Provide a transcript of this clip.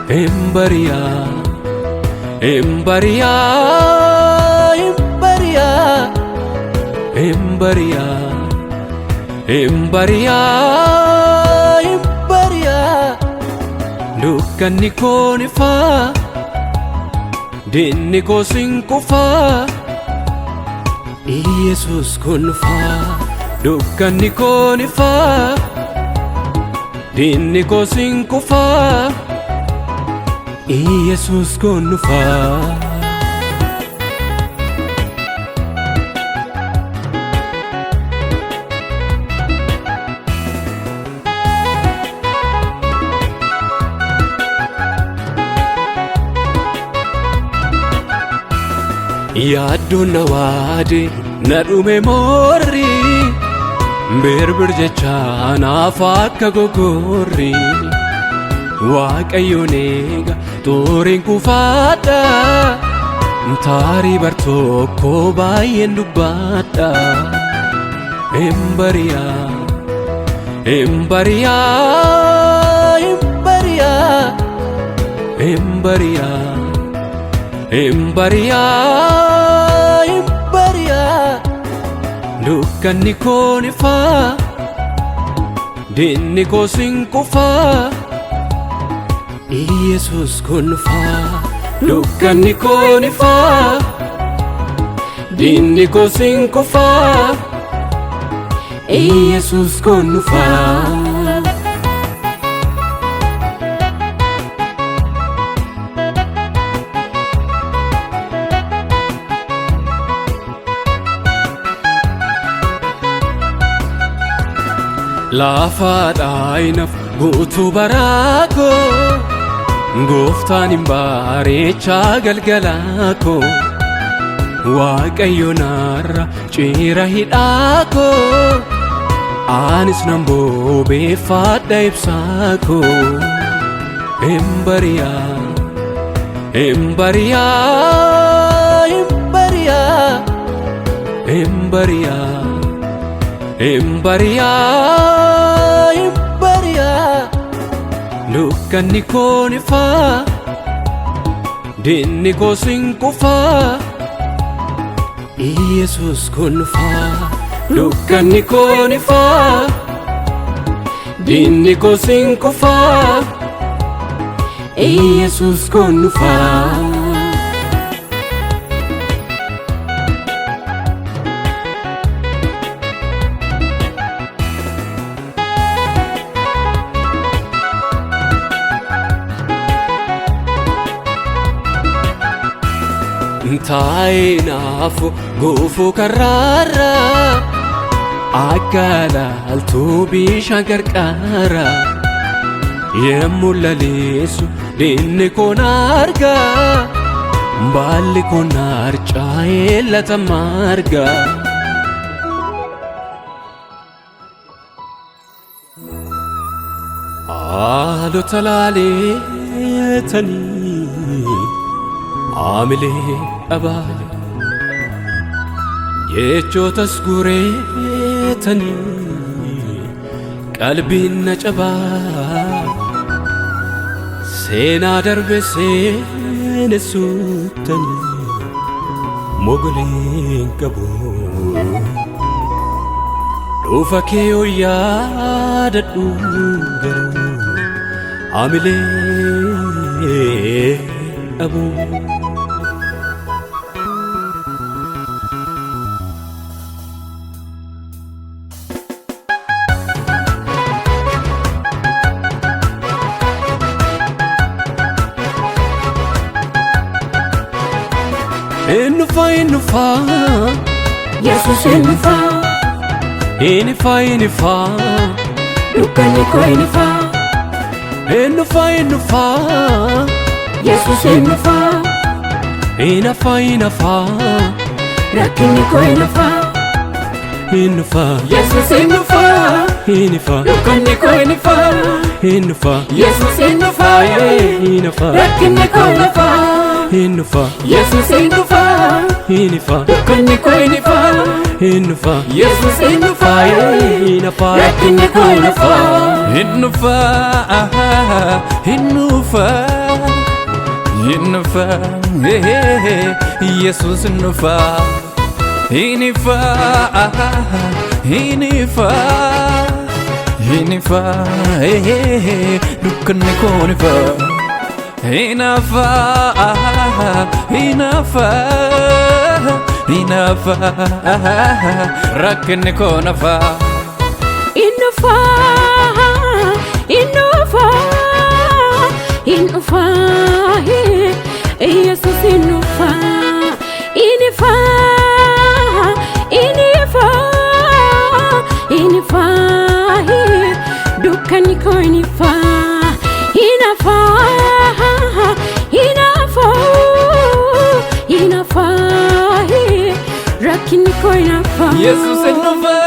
Hin bari'aa, hin bari'aa, hin bari'aa, hin bari'aa, hin bari'aa, hin bari'aa. Dukkanni koo ni ifaa, diinni koo sin kufaa, Iyesuus kun dhufaa. Dukkanni koo ni ifaa, diinni koo sin kufaa, Iyesuus kun dhufaa. Yaaddoon na waade, na dhume moorri, birbir jecha naaf akka gogorri. Waaqayyoon eega, xuriin kufaadha, taarii bar tokko baay'een dubbadha. Hin bari'aa, hin bari'aa, hin bari'aa, hin bari'aa, hin bari'aa, hin bari'aa. Dukkanni koo ni ifaa, diinni koo sin kufaa, Iyesuus kun dhufaa. Dukkanni koo ni ifaa, diinni koo sin kufaa, Iyesuus kun dhufaa. Lafaadhaa guutuu baraa koo, gooftaan hin bareechaa galgalaa koo. Waaqayyo narra ciira hidhaa koo, anis nan bobeeffadha ibsaa koo. Hin bari'aa, hin bari'aa, hin bari'aa, hin bari'aa, hin bari'aa, hin bari'aa. Dukkanni koo ni ifaa, diinni koo sin kufaa, Iyesuus kun dhufaa. Dukkanni koo ni ifaa, diinni koo sin kufaa, Iyesuus kun dhufaa. Taa'ee naafu gufuu karraarra, akka laaltuu bishaan qarqara. Yemmuu lalisu diinni koo na arga, baalli koo na harcaa'ee latama arga. Haalota laaleetanii haamilee dhabaa, jechootas gureetanii qalbiin na cabaa. Seenaa darbe seenessuuttanii mogoleen qabu, dhufa kee yoo yaadadhu garuu haamilee dhabu. Innufa, innufa, Yesuus innufa, Inifa, inifa, dukkanni koo innifa. Innufa, innufa, Yesuus innufa, Inafa, inafa, rakkinni koo innifa. Innufa, Yesuus innufa, Hin ifa. Dukkanni koo hin ifaa. Hin dhufa. Yesuus hin dhufaa. Hin hafa. Rakkinni koo hin hafaa. Hin dhufa. Yesuus hin dhufaa. Hin ifa. Dukkanni koo hin ifaa. Hin dhufa. Yesuus hin dhufaa. Hin hafa. Rakkinni koo hin hafaa. Hin dhufa, hin dhufa, hin dhufa, Yesuus hin dhufa. Hin ifa, hin ifa, hin ifa, dukkanni koo hin ifa. Hin hafa, hin hafa, hin hafa, rakkinni koo hin hafa. Hin dhufaa, hin dhufaa, hin dhufaa, Yesuus hin dhufaa. Hin ifaa, hin ifaa, hin ifaa, dukkanni koo hin ifaa. Hin hafaa, hin hafaa, hin hafaa, rakkinni koo hin hafaa. Yesuus hin dhufa.